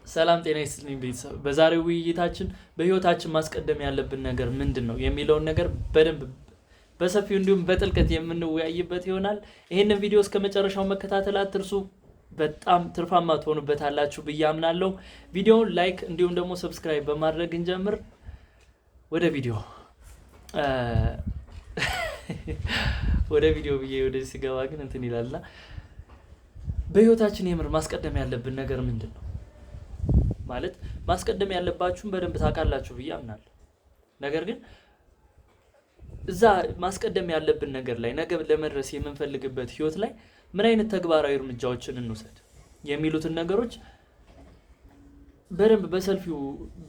ሰላም ጤና ይስጥልኝ ቤተሰብ። በዛሬው ውይይታችን በህይወታችን ማስቀደም ያለብን ነገር ምንድን ነው የሚለውን ነገር በደንብ በሰፊው እንዲሁም በጥልቀት የምንወያይበት ይሆናል። ይህንን ቪዲዮ እስከ መጨረሻው መከታተል አትርሱ። በጣም ትርፋማ ትሆኑበታላችሁ ብዬ አምናለሁ። ቪዲዮውን like እንዲሁም ደግሞ subscribe በማድረግ እንጀምር። ወደ ቪዲዮ ብዬ ወደዚህ ስገባ ግን እንትን ይላልና፣ በህይወታችን የምር ማስቀደም ያለብን ነገር ምንድን ነው? ማለት ማስቀደም ያለባችሁን በደንብ ታውቃላችሁ ብዬ አምናለሁ። ነገር ግን እዛ ማስቀደም ያለብን ነገር ላይ፣ ነገ ለመድረስ የምንፈልግበት ህይወት ላይ ምን አይነት ተግባራዊ እርምጃዎችን እንውሰድ የሚሉትን ነገሮች በደንብ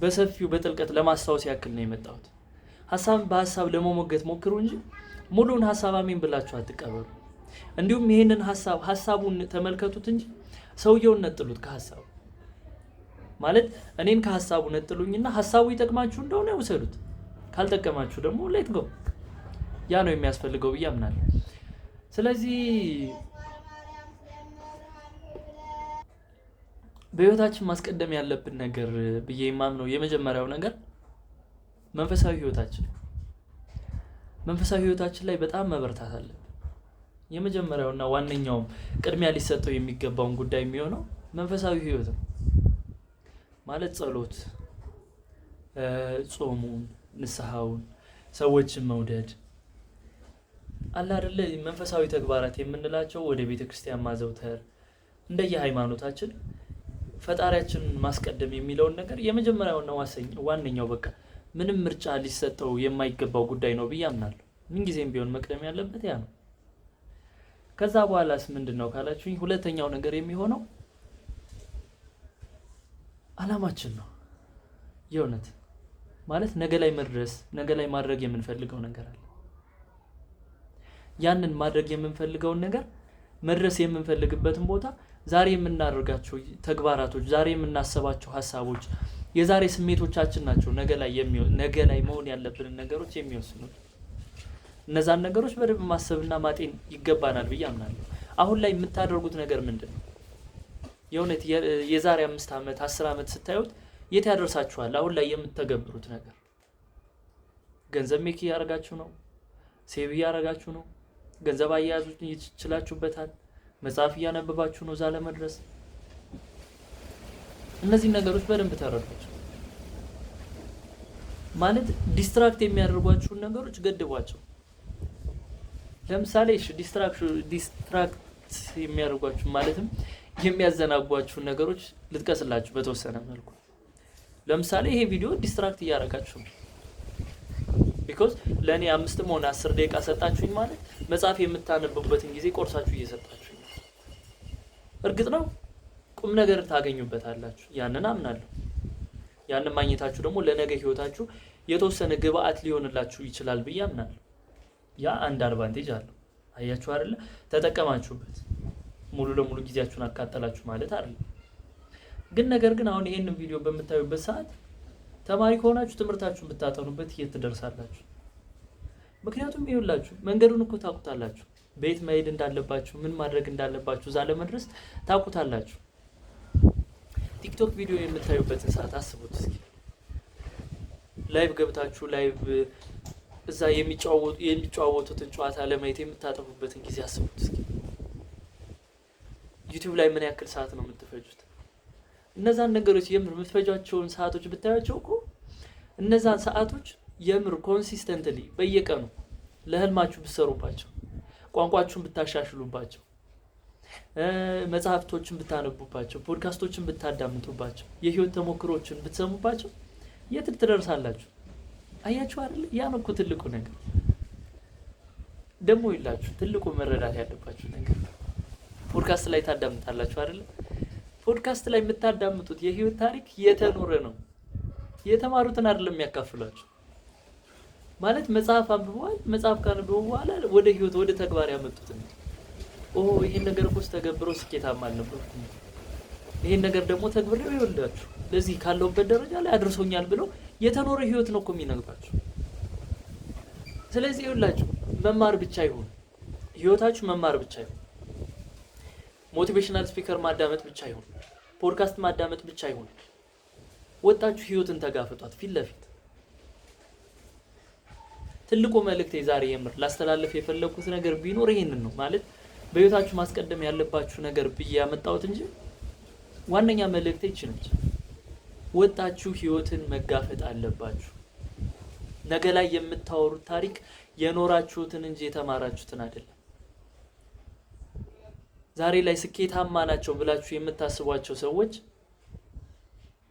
በሰፊው በጥልቀት ለማስታወስ ያክል ነው የመጣሁት። ሀሳብ በሀሳብ ለመሞገት ሞክሩ እንጂ ሙሉውን ሀሳብ አሜን ብላችሁ አትቀበሉ። እንዲሁም ይህንን ሀሳብ ሀሳቡን ተመልከቱት እንጂ ሰውየውን ነጥሉት ከሀሳቡ። ማለት እኔን ከሀሳቡ ነጥሉኝና ሀሳቡ ይጠቅማችሁ እንደሆነ ውሰዱት፣ ካልጠቀማችሁ ደግሞ let go። ያ ነው የሚያስፈልገው ብዬ አምናለሁ። ስለዚህ በህይወታችን ማስቀደም ያለብን ነገር ብዬ የማምነው የመጀመሪያው ነገር መንፈሳዊ ህይወታችን። መንፈሳዊ ህይወታችን ላይ በጣም መበርታት አለብን። የመጀመሪያውና ዋነኛውም ቅድሚያ ሊሰጠው የሚገባውን ጉዳይ የሚሆነው መንፈሳዊ ህይወት ነው። ማለት ጸሎት፣ ጾሙን፣ ንስሐውን፣ ሰዎችን መውደድ አለ አይደለ? መንፈሳዊ ተግባራት የምንላቸው ወደ ቤተ ክርስቲያን ማዘውተር፣ እንደየ ሃይማኖታችን ፈጣሪያችንን ማስቀደም የሚለውን ነገር የመጀመሪያውና ዋነኛው በቃ ምንም ምርጫ ሊሰጠው የማይገባው ጉዳይ ነው ብዬ አምናለሁ። ምንጊዜም ቢሆን መቅደም ያለበት ያ ነው። ከዛ በኋላስ ምንድን ነው ካላችሁኝ፣ ሁለተኛው ነገር የሚሆነው አላማችን ነው። የእውነት ማለት ነገ ላይ መድረስ፣ ነገ ላይ ማድረግ የምንፈልገው ነገር አለ። ያንን ማድረግ የምንፈልገውን ነገር፣ መድረስ የምንፈልግበትን ቦታ ዛሬ የምናደርጋቸው ተግባራቶች፣ ዛሬ የምናስባቸው ሀሳቦች፣ የዛሬ ስሜቶቻችን ናቸው ነገ ላይ መሆን ያለብንን ነገሮች የሚወስኑት። እነዛን ነገሮች በደንብ ማሰብና ማጤን ይገባናል ብዬ አምናለሁ። አሁን ላይ የምታደርጉት ነገር ምንድን ነው? የእውነት የዛሬ 5 ዓመት፣ 10 ዓመት ስታዩት የት ያደርሳችኋል? አሁን ላይ የምትተገብሩት ነገር ገንዘብ make እያደረጋችሁ ነው? Save እያደረጋችሁ ነው? ገንዘብ አያያዙ ይችላችሁበታል? መጽሐፍ እያነበባችሁ ነው እዛ ለመድረስ? እነዚህን ነገሮች በደንብ ተረዷቸው። ማለት distract የሚያደርጓችሁን ነገሮች ገድቧቸው። ለምሳሌ እሺ፣ distract የሚያደርጓችሁ ማለትም የሚያዘናጓችሁን ነገሮች ልጥቀስላችሁ በተወሰነ መልኩ። ለምሳሌ ይሄ ቪዲዮ distract እያደረጋችሁ ነው። Because ለእኔ 5ም ሆነ 10 ደቂቃ ሰጣችሁኝ ማለት መጽሐፍ የምታነቡበትን ጊዜ ቆርሳችሁ እየሰጣችሁኝ ነው። እርግጥ ነው ቁም ነገር ታገኙበታላችሁ፣ ያንን አምናለሁ። ያንን ማግኘታችሁ ደግሞ ለነገ ህይወታችሁ የተወሰነ ግብአት ሊሆንላችሁ ይችላል ብዬ አምናለሁ። ያ አንድ advantage አለው። አያችሁ አይደለ? ተጠቀማችሁበት። ሙሉ ለሙሉ ጊዜያችሁን አቃጠላችሁ ማለት አይደለም። ግን ነገር ግን አሁን ይሄንን ቪዲዮ በምታዩበት ሰዓት ተማሪ ከሆናችሁ ትምህርታችሁን ብታጠኑበት የት ትደርሳላችሁ? ምክንያቱም ይኸውላችሁ መንገዱን እኮ ታውቁታላችሁ። በየት መሄድ እንዳለባችሁ፣ ምን ማድረግ እንዳለባችሁ እዛ ለመድረስ ታውቁታላችሁ። ቲክቶክ ቪዲዮ የምታዩበትን ሰዓት አስቡት እስኪ። Live ገብታችሁ live እዛ የሚጨዋወቱትን ጨዋታ ለማየት የምታጠፉበትን ጊዜ አስቡት እስኪ። ዩቲዩብ ላይ ምን ያክል ሰዓት ነው የምትፈጁት? እነዛን ነገሮች የምር የምትፈጇቸውን ሰዓቶች ብታያቸው እኮ፣ እነዛን ሰዓቶች የምር consistently በየቀኑ ለህልማችሁ ብትሰሩባቸው፣ ቋንቋችሁን ብታሻሽሉባቸው፣ መጽሐፍቶችን ብታነቡባቸው፣ ፖድካስቶችን ብታዳምጡባቸው፣ የህይወት ተሞክሮችን ብትሰሙባቸው የት ትደርሳላችሁ? አያችሁ አይደለ? ያ ነው እኮ ትልቁ ነገር። ደግሞ ይላችሁ ትልቁ መረዳት ያለባችሁ ነገር፣ ፖድካስት ላይ ታዳምጣላችሁ አይደለ? ፖድካስት ላይ የምታዳምጡት የህይወት ታሪክ የተኖረ ነው። የተማሩትን አይደለም የሚያካፍሏችሁ። ማለት መጽሐፍ አንብበዋል። መጽሐፍ ካነበቡ በኋላ ወደ ህይወት ወደ ተግባር ያመጡትን፣ ኦ ይሄን ነገር እኮ ስተገብረው ስኬታማ አልነበርኩም፣ ይሄን ነገር ደግሞ ተግብሬው ይኸውላችሁ ለዚህ ካለሁበት ደረጃ ላይ አድርሶኛል ብለው የተኖረ ህይወት ነው እኮ የሚነግሯችሁ። ስለዚህ ይኸውላችሁ መማር ብቻ ይሁን ህይወታችሁ፣ መማር ብቻ ይሁን፣ motivational speaker ማዳመጥ ብቻ ይሁን። ፖድካስት ማዳመጥ ብቻ አይሆን። ወጣችሁ ህይወትን ተጋፈጧት ፊት ለፊት። ትልቁ መልእክት ዛሬ የምር ላስተላልፍ የፈለኩት ነገር ቢኖር ይሄንን ነው። ማለት በህይወታችሁ ማስቀደም ያለባችሁ ነገር ብዬ ያመጣሁት እንጂ ዋነኛ መልእክቴ ይቺ ነች። ወጣችሁ ህይወትን መጋፈጥ አለባችሁ። ነገ ላይ የምታወሩት ታሪክ የኖራችሁትን እንጂ የተማራችሁትን አይደለም። ዛሬ ላይ ስኬታማ ናቸው ብላችሁ የምታስቧቸው ሰዎች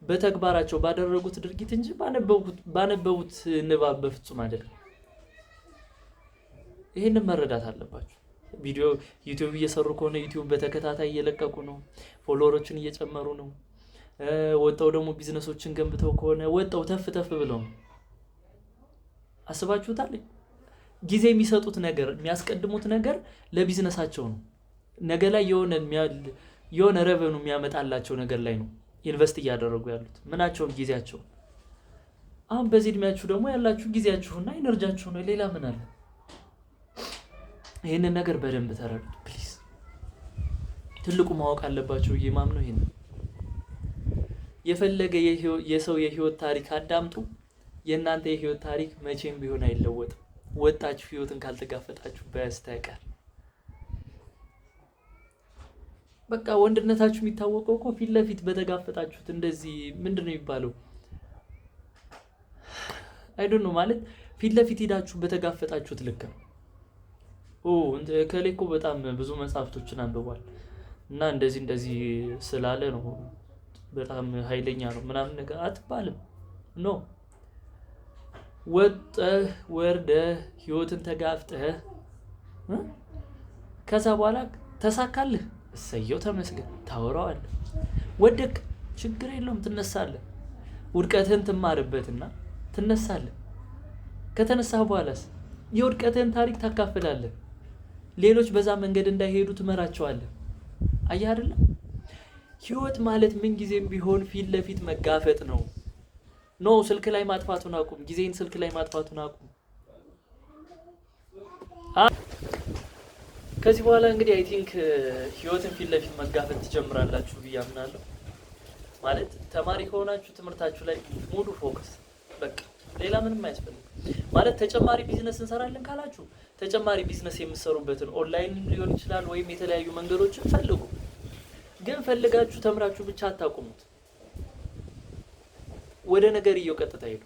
በተግባራቸው ባደረጉት ድርጊት እንጂ ባነበቡት ንባብ በፍጹም አይደለም። ይህንን መረዳት አለባችሁ። ቪዲዮ ዩቲዩብ እየሰሩ ከሆነ ዩቲዩብ በተከታታይ እየለቀቁ ነው፣ follower ኦችን እየጨመሩ ነው። ወጣው ደግሞ ቢዝነሶችን ገንብተው ከሆነ ወጣው ተፍ ተፍ ብለው ነው። አስባችሁታል? ጊዜ የሚሰጡት ነገር፣ የሚያስቀድሙት ነገር ለቢዝነሳቸው ነው። ነገ ላይ የሆነ revenue የሚያመጣላቸው ነገር ላይ ነው invest እያደረጉ ያሉት ምናቸውን፣ ጊዜያቸውን። አሁን በዚህ እድሜያችሁ ደግሞ ያላችሁ ጊዜያችሁና energy ያችሁ ነው። ሌላ ምን አለ? ይህንን ነገር በደንብ ተረዱት please። ትልቁ ማወቅ አለባቸው ብዬ ማምነው ይሄን ነው። የፈለገ የሰው የህይወት ታሪክ አዳምጡ። የእናንተ የህይወት ታሪክ መቼም ቢሆን አይለወጥም፣ ወጣችሁ ህይወትን ካልተጋፈጣችሁ በስተቀር። በቃ ወንድነታችሁ የሚታወቀው እኮ ፊት ለፊት በተጋፈጣችሁት እንደዚህ ምንድን ነው የሚባለው? I don't know፣ ማለት ፊት ለፊት ሄዳችሁ በተጋፈጣችሁት ልክ ነው። እከሌ እኮ በጣም ብዙ መጽሐፍቶችን አንብቧል እና እንደዚህ እንደዚህ ስላለ ነው በጣም ኃይለኛ ነው ምናምን ነገር አትባልም። No፣ ወጥተህ ወርደህ ህይወትን ተጋፍጠህ ከዛ በኋላ ተሳካልህ፣ እሰየው ተመስገን፣ ታወራዋለህ። ወደቅ፣ ችግር የለውም፣ ትነሳለህ። ውድቀትህን ትማርበትና ትነሳለህ። ከተነሳህ በኋላስ የውድቀትህን ታሪክ ታካፍላለህ። ሌሎች በዛ መንገድ እንዳይሄዱ ትመራቸዋለህ። አየህ አይደለም? ህይወት ማለት ምንጊዜም ቢሆን ፊት ለፊት መጋፈጥ ነው። No፣ ስልክ ላይ ማጥፋቱን አቁም። ጊዜን ስልክ ላይ ማጥፋቱን አቁም። ከዚህ በኋላ እንግዲህ I think ህይወትን ፊት ለፊት መጋፈጥ ትጀምራላችሁ ብዬ አምናለሁ። ማለት ተማሪ ከሆናችሁ ትምህርታችሁ ላይ ሙሉ focus፣ በቃ ሌላ ምንም አያስፈልግም። ማለት ተጨማሪ ቢዝነስ እንሰራለን ካላችሁ ተጨማሪ ቢዝነስ የምትሰሩበትን ኦንላይን ሊሆን ይችላል ወይም የተለያዩ መንገዶችን ፈልጉ። ግን ፈልጋችሁ ተምራችሁ ብቻ አታቁሙት። ወደ ነገርየው ቀጥታ ሄዱ።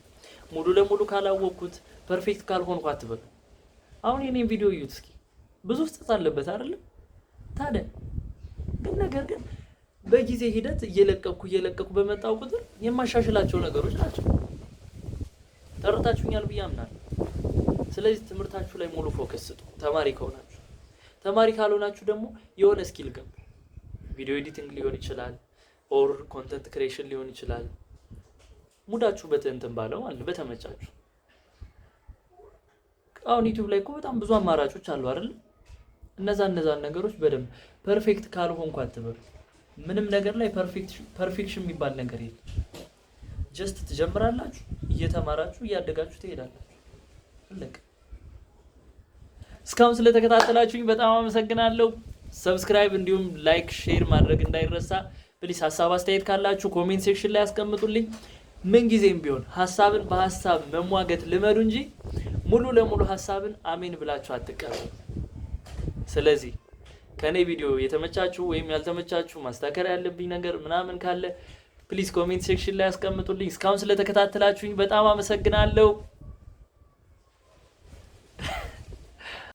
ሙሉ ለሙሉ ካላወቅኩት፣ perfect ካልሆንኩ አትበሉ። አሁን የኔን ቪዲዮ እዩት እስኪ፣ ብዙ ስህተት አለበት አይደለም? ታዲያ ግን ነገር ግን በጊዜ ሂደት እየለቀኩ እየለቀኩ በመጣው ቁጥር የማሻሽላቸው ነገሮች ናቸው። ተረድታችሁኛል ብዬ አምናለሁ። ስለዚህ ትምህርታችሁ ላይ ሙሉ focus ስጡ፣ ተማሪ ከሆናችሁ። ተማሪ ካልሆናችሁ ደግሞ የሆነ skill ገንቡ። Video editing ሊሆን ይችላል፣ or content creation ሊሆን ይችላል። ሙዳችሁ በትንትን ባለው ማለት በተመቻችሁ። አሁን ዩቲዩብ ላይ እኮ በጣም ብዙ አማራጮች አሉ አይደል? እነዛን ነገሮች በደንብ perfect ካልሆንኩ አትበሉ። ምንም ነገር ላይ perfection የሚባል ነገር የለም። Just ትጀምራላችሁ፣ እየተማራችሁ እያደጋችሁ ትሄዳላችሁ። አለቀ። እስካሁን ስለተከታተላችሁኝ በጣም አመሰግናለሁ። Subscribe እንዲሁም like፣ share ማድረግ እንዳይረሳ please። ሀሳብ አስተያየት ካላችሁ comment section ላይ አስቀምጡልኝ። ምን ጊዜም ቢሆን ሀሳብን በሀሳብ መሟገት ልመዱ እንጂ ሙሉ ለሙሉ ሀሳብን አሜን ብላችሁ አትቀበሉ። ስለዚህ ከኔ ቪዲዮ የተመቻችሁ ወይም ያልተመቻችሁ፣ ማስተካከል ያለብኝ ነገር ምናምን ካለ please comment section ላይ አስቀምጡልኝ። እስካሁን ስለተከታተላችሁኝ በጣም አመሰግናለሁ።